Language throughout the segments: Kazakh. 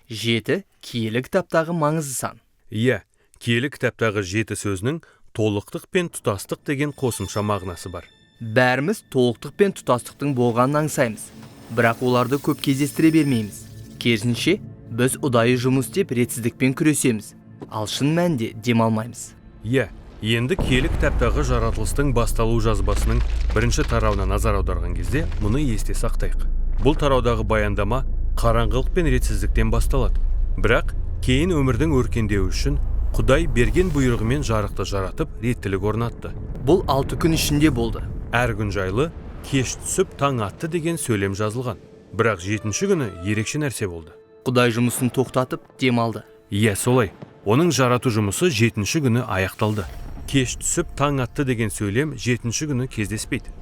Жеті киелі кітаптағы маңызды сан. Иә, киелі кітаптағы жеті сөзінің толықтық пен тұтастық деген қосымша мағынасы бар. Бәріміз толықтық пен тұтастықтың болғанын аңсаймыз, бірақ оларды көп кездестіре бермейміз. Керісінше, біз ұдайы жұмыс істеп, ретсіздікпен күресеміз, ал шын мәнінде демалмаймыз. Иә, енді киелі кітаптағы жаратылыстың басталу жазбасының бірінші тарауына назар аударған кезде мұны есте сақтайық. Бұл тараудағы баяндама қараңғылық пен ретсіздіктен басталады. Бірақ кейін өмірдің өркендеуі үшін Құдай берген бұйрығымен жарықты жаратып, реттілік орнатты. Бұл 6 күн ішінде болды. Әр күн жайлы кеш түсіп таң атты деген сөйлем жазылған. Бірақ 7-ші күні ерекше нәрсе болды. Құдай жұмысын тоқтатып, демалды. Иә, солай. Оның жарату жұмысы 7-ші күні аяқталды. Кеш түсіп таң атты деген сөйлем 7-ші күні кездеспейді.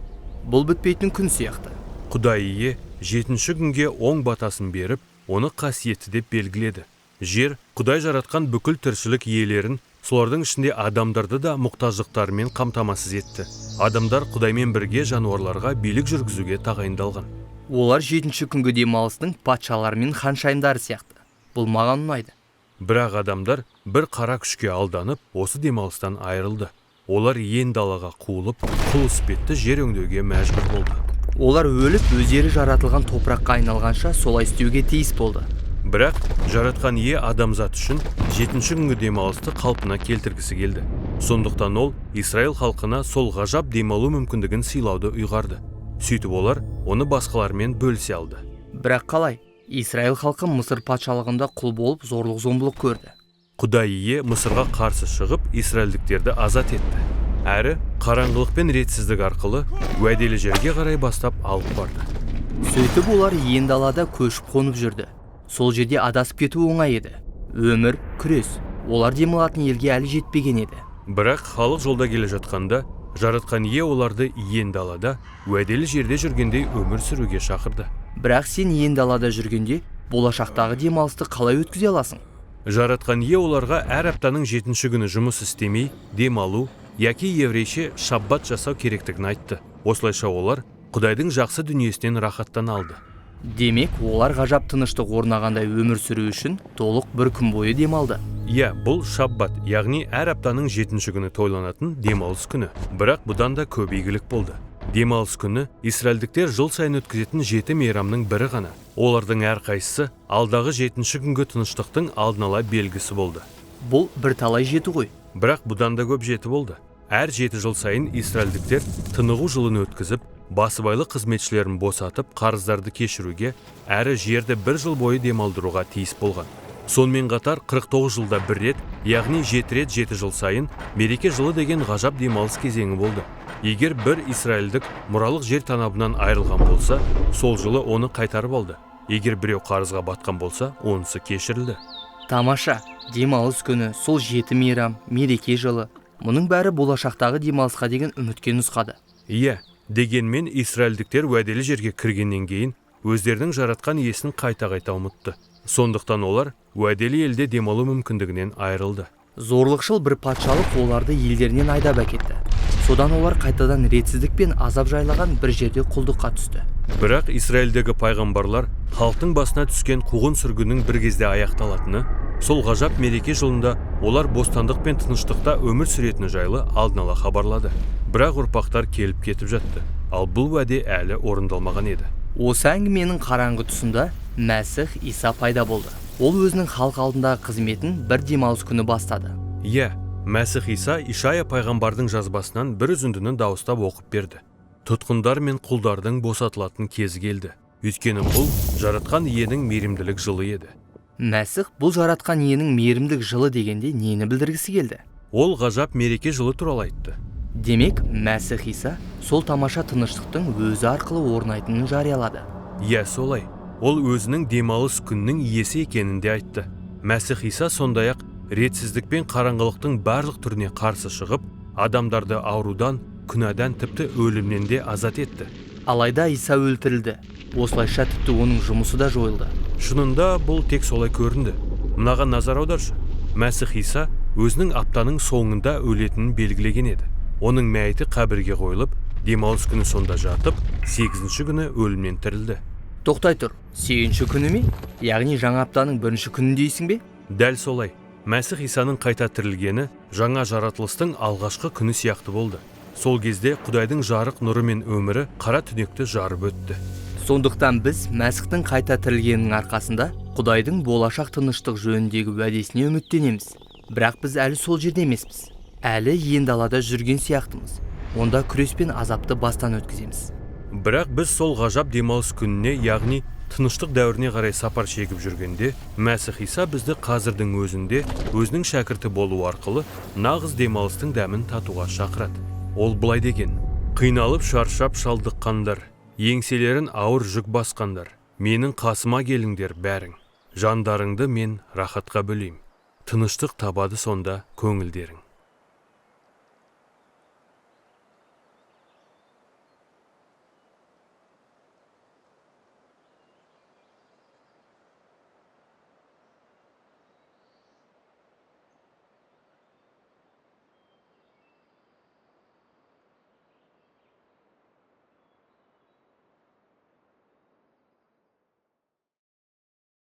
Бұл бітпейтін күн сияқты. Құдай ие 7-ші күнге оң батасын беріп, оны қасиетті деп белгіледі. Жер Құдай жаратқан бүкіл тіршілік иелерін, солардың ішінде адамдарды да мұқтаждықтарымен қамтамасыз етті. Адамдар Құдаймен бірге жануарларға билік жүргізуге тағайындалған. Олар 7-ші күнгі демалыстың патшалары мен ханшайымдары сияқты. Бұл маған ұнайды. Бірақ адамдар бір қара күшке алданып, осы демалыстан айырылды. Олар ен далаға қуылып, құл іспетті жер өңдеуге мәжбүр болды. Олар өліп, өздері жаратылған топыраққа айналғанша солай істеуге тиіс болды. Бірақ жаратқан ие адамзат үшін 7-ші күнгі демалысты қалпына келтіргісі келді. Сондықтан ол Израиль халқына сол ғажап демалу мүмкіндігін сыйлауды ұйғарды. Сөйтіп олар оны басқалармен бөлісе алды. Бірақ қалай? Израиль халқы Мысыр патшалығында құл болып, зорлық-зомбылық көрді. Құдай ие Мысырға қарсы шығып, израильдіктерді азат етті. Әрі қараңғылық пен ретсіздік арқылы уәделі жерге қарай бастап алып барды. Сөйтіп олар ен далада көшіп қонып жүрді. Сол жерде адасып кету оңай еді. Өмір күрес. Олар демалатын елге әлі жетпеген еді. Бірақ халық жолда келе жатқанда, жаратқан ие оларды ен далада, уәделі жерде жүргендей өмір сүруге шақырды. Бірақ сен ен далада жүргенде болашақтағы демалысты қалай өткізе аласың? Жаратқан ие оларға әр аптаның 7-ші күні жұмыс істемей, демалу, яки еврейше шаббат жасау керектігін айтты. Осылайша олар Құдайдың жақсы дүниесінен рахаттана алды. Демек, олар ғажап тыныштық орнағандай өмір сүру үшін толық бір күн бойы демалды. Иә, бұл шаббат, яғни әр аптаның 7-ші күні тойланатын демалыс күні. Бірақ бұдан да көп игілік болды. Демалыс күні израильдіктер жыл сайын өткізетін 7 мейрамның бірі ғана. Олардың әрқайсысы алдағы 7-ші күнгі тыныштықтың алдын ала белгісі болды. Бұл бірталай жеті ғой. Бірақ бұдан да көп жеті болды. Әр 7 жыл сайын израильдіктер тынығу жылын өткізіп, басыбайлы қызметшілерін босатып, қарыздарды кешіруге, әрі жерді бір жыл бойы демалдыруға тиіс болған. Сонымен қатар 49 жылда бір рет, яғни 7 рет 7 жыл сайын мереке жылы деген ғажап демалыс кезеңі болды. Егер бір израильдік мұралық жер танабынан айырылған болса, сол жылы оны қайтарып алды. Егер біреу қарызға батқан болса, онысы кешірілді. Тамаша, демалыс күні, сол 7 мейрам, мереке жылы, мұның бәрі болашақтағы демалысқа деген үмітке нұсқады. Иә, дегенмен израильдіктер уәделі жерге кіргеннен кейін өздерінің жаратқан иесін қайта-қайта ұмытты. Сондықтан олар уәделі елде демалу мүмкіндігінен айырылды. Зорлықшыл бір патшалық оларды елдерінен айдап әкетті. Содан олар қайтадан ретсіздік пен азап жайлаған бір жерде құлдыққа түсті. Бірақ Израильдегі пайғамбарлар халықтың басына түскен қуғын-сүргіннің бір кезде аяқталатыны, сол ғажап мереке жылында олар бостандық пен тыныштықта өмір сүретіні жайлы алдын ала хабарлады. Бірақ ұрпақтар келіп кетіп жатты, ал бұл уәде әлі орындалмаған еді. Осы әңгіменің қараңғы тұсында Мәсіх Иса пайда болды. Ол өзінің халық алдындағы қызметін бір демалыс күні бастады. Иә, Мәсіх Иса Ишая пайғамбардың жазбасынан бір үзіндіні дауыстап оқып берді. Тұтқындар мен құлдардың босатылатын кезі келді. Өйткені бұл жаратқан иенің мейірімділік жылы еді. Мәсіх бұл жаратқан иенің мейірімділік жылы дегенде нені білдіргісі келді? Ол ғажап мереке жылы туралы айтты. Демек, Мәсіх Иса сол тамаша тыныштықтың өзі арқылы орнайтынын жариялады. Иә, солай. Ол өзінің демалыс күнінің иесі екенін де айтты. Мәсіх Иса сондай-ақ ретсіздік пен қараңғылықтың барлық түріне қарсы шығып, адамдарды аурудан, күнәдан, тіпті өлімнен де азат етті. Алайда Иса өлтірілді. Осылайша тіпті оның жұмысы да жойылды. Шынында бұл тек солай көрінді. Мынаған назар аударшы. Мәсіх Иса өзінің аптаның соңында өлетінін белгілеген еді. Оның мәйіті қабірге қойылып, демалыс күні сонда жатып, 8-ші күні өлімнен тірілді. Тоқтай тұр, сегізінші күні ме? Яғни жаңа аптаның бірінші күні дейсің бе? Дәл солай. Мәсіх Исаның қайта тірілгені жаңа жаратылыстың алғашқы күні сияқты болды. Сол кезде Құдайдың жарық нұры мен өмірі қара түнекті жарып өтті. Сондықтан біз Мәсіхтің қайта тірілгенінің арқасында Құдайдың болашақ тыныштық жөніндегі уәдесіне үміттенеміз. Бірақ біз әлі сол жерде емеспіз. Әлі ен далада жүрген сияқтымыз. Онда күрес пен азапты бастан өткіземіз. Бірақ біз сол ғажап демалыс күніне, яғни тыныштық дәуіріне қарай сапар шегіп жүргенде, Мәсіх Иса бізді қазірдің өзінде өзінің шәкірті болу арқылы нағыз демалыстың дәмін татуға шақырады. Ол былай деген: қиналып, шаршап, шалдыққандар, еңселерін ауыр жүк басқандар, менің қасыма келіңдер бәрің. Жандарыңды мен рахатқа бөлеймін. Тыныштық табады сонда көңілдерің.